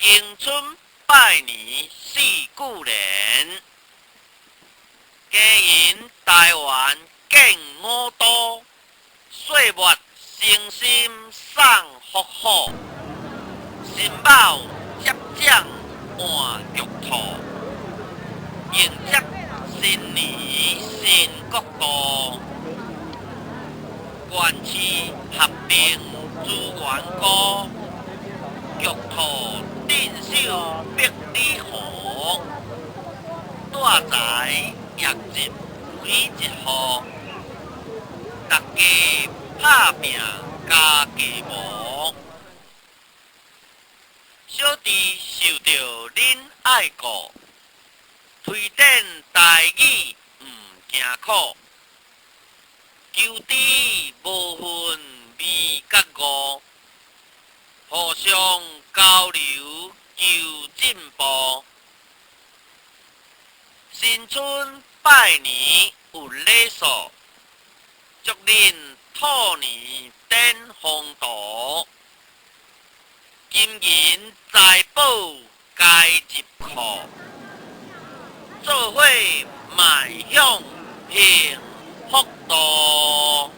迎春拜年四句聯，經營台灣建五都，歲末誠心送福好，辛卯接掌換玉兔，迎接新年新國度，縣市合併資源高，玉兔鎮守百里湖，大財業績每一戶，大家拍拚加計謀，小弟受著恁愛顧，推展台語毋驚苦，求知無分味佮悟，互相交流求進步。新春拜年有禮數，祝恁兔年展宏圖，金銀財寶皆入庫，做伙邁向幸福路。